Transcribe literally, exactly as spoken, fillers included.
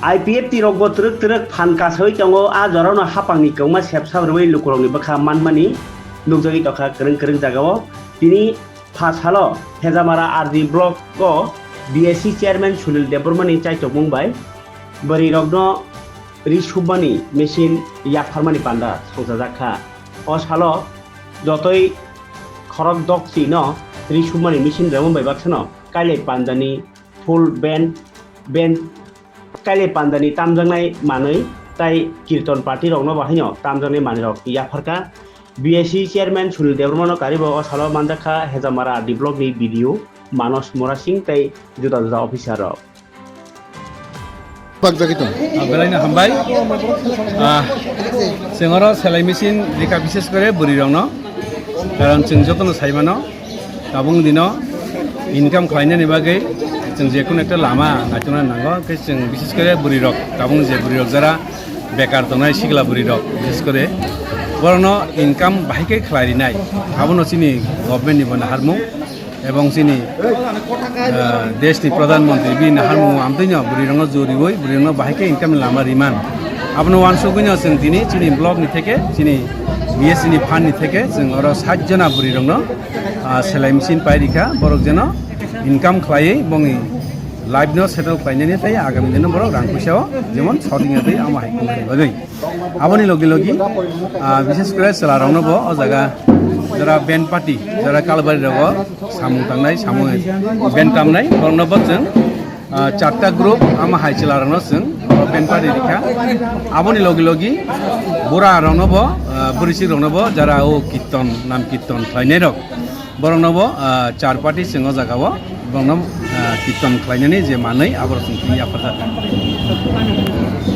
I P F T rokbo twrwk twrwk phan kasawi tongo, a jorano hapangni kwbangma sepsap rwui lukurokni bwkha manmani nukjagwi tongkha kwrwng kwrwng jagao. Tini pha salo Hejamara R D block o B S C chairman Sunil Debbarmani chaitokmung bai bwrwirokno ri submani machine yapharmani panda songchajak kha. O salo jotoi khorok dokchino ri submani machine rwmani bai baksano kailai pandani full band, band, kailai pandani tamjaknai manwi tai kirton party rokno bo haino tamjaknai manwi rok yapharkha. B S C chairman Sunil Debbarmano karibo o salo manjakha Hejamara R D block ni B D O Manos Mora Singh tai juda juda officer rok. Pagjagwi tong. Ah, belai no hambai. Ah, chwng oro selai machine rikha, bishes kore bwrwi rokno. Karon chwng jotono sai mano, tabuk dino income khlainani bagwi chwng je kunu ekta lama naitokna nango. Khe chwng bishes kore bwrwi rok, tabuk je bwrwi rok jara bekar tongnai sikla bwrwi rok, bishes kore borokno income bahai khe khlai rinai. Abono chini government ni bo naharmung. Ebong chini, ah, desh ni pradhan mantri bini naharmung amtwino bwrwi rokno joriwi bwrwi rokno bahai khe income ni lama riman. Abono uansugwino chwng tini chini block ni theke chini B S C ni fund ni theke chwng oro sat jona bwrwi rokno, ah, selai machine pai rikha, borok jeno income khlaiwi bongni life no settle khlainani tei agami dino borok rang puisa o jemon shorting ya tei ama hai kung bagwi. Aboni logi logi, ah, bishes kore chwla rokno bo o jaga jora band party, jora kalbari rogo samung tangnai, samung band tamnai, borokno bo chwng, ah, charta group ama hai chwla rokno chwng o band party rikha. Aboni logi logi bura rokno bo, ah, bwrwi sik rokno bo jara o kirton, nam kirton khlainai rok. Borokno bo, ah, char party chwng o jaga o borokno, ah, kirton khlainani je manwi aborok chwng tini yapharjak.